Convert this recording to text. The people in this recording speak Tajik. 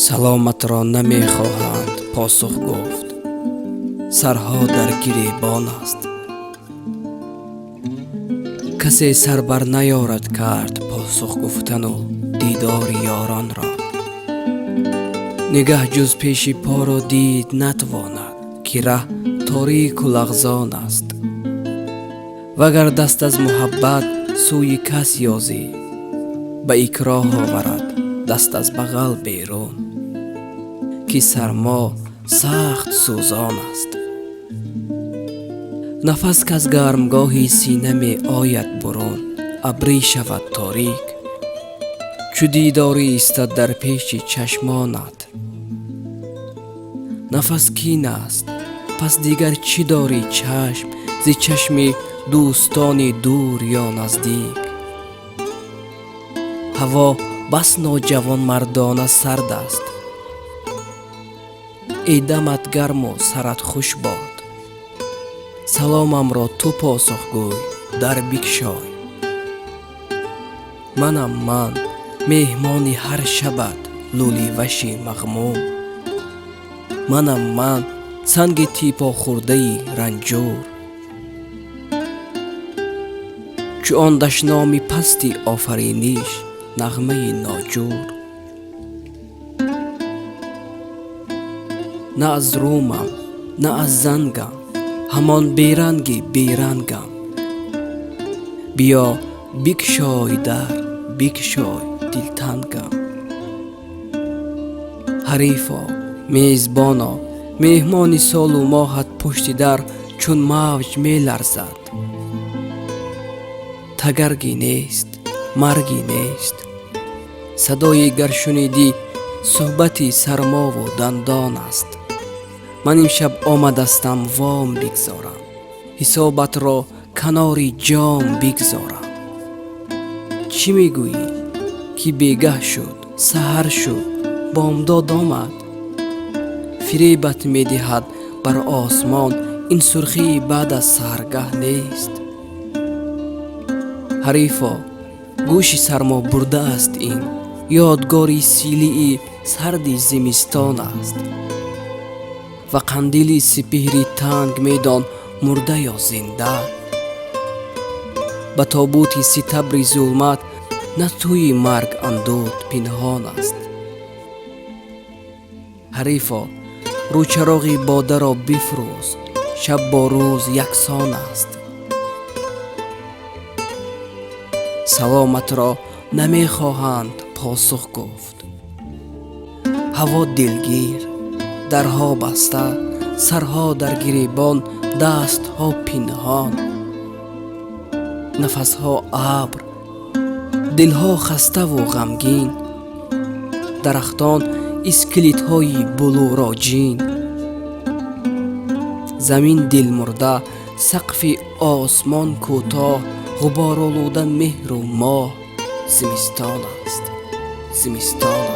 Саломатро намехоҳанд, посух гуфт, сарҳо дар гиребон аст. Касе сар бар наёрад кард посух гуфтану дидори ёронро. Нигаҳ ҷуз пеши поро дид натвонад, ки раҳ торику лағзон аст. Вагар даст аз муҳаббат сӯи кас ёзӣ, ба икроҳ оварад даст аз бағал берун, ки сармо сахт сӯзон аст. Нафас каз гармгоҳи сина меояд бурун, абрӣ шавад торик, чу дидорӣ истад дар пеши чашмонат. Нафас кин аст, пас дигар чӣ дорӣ чашм зи чашми дӯстони дур ё наздик? Ҳаво бас ноҷавонмардона сард аст, эй дамат гарму сарат хуш бод. Саломамро ту посух гӯй, дар бикшой. Манам ман, меҳмони ҳар шабат, лӯливаши мағмум. Манам ман, санги типохӯрдаи ранҷур. Чу он дашноми пасти офариниш нағмаи ноҷур. На аз румам, на аз зангам, ҳамон беранги берангам. Биё бикшой дар, бикшой дилтангам. Ҳарифо, мезбоно, меҳмони солу моҳат пушти дар чун мавҷ меларзад. Тагаргӣ нест, маргӣ нест, садои гар шунидӣ суҳбати сармову дандон аст. Ман имшаб омадастам вом бигзорам, ҳисобатро канори ҷом бигзорам. Чӣ мегӯӣ, ки бегаҳ шуд, саҳар шуд, бомдод омад? Фиребат медиҳад бар осмон ин сурхии баъд аз саҳаргаҳ нест. Ҳарифо, гӯши сармо бурдааст ин, ёдгори силии сарди зимистон аст. Ва қандили сипеҳри танг медон мурда ё зинда. Ба тобути ситабри зулмат на тӯи марг андуд пинҳон аст. Ҳарифо, рӯчароғи бодаро бифрӯз, шаб бо рӯз яксон аст. Саломатро намехоҳанд, посух гуфт. Ҳаво дилгир, дарҳо баста, сарҳо дар гиребон, дастҳо пинҳон. Нафасҳо абр, дилҳо хаставу ғамгин, дарахтон искелетҳои булуроҷин. Замин дилмурда, сақфи осмон кӯтоҳ, ғуборолуда меҳру моҳ. Зимистон аст, зимистон.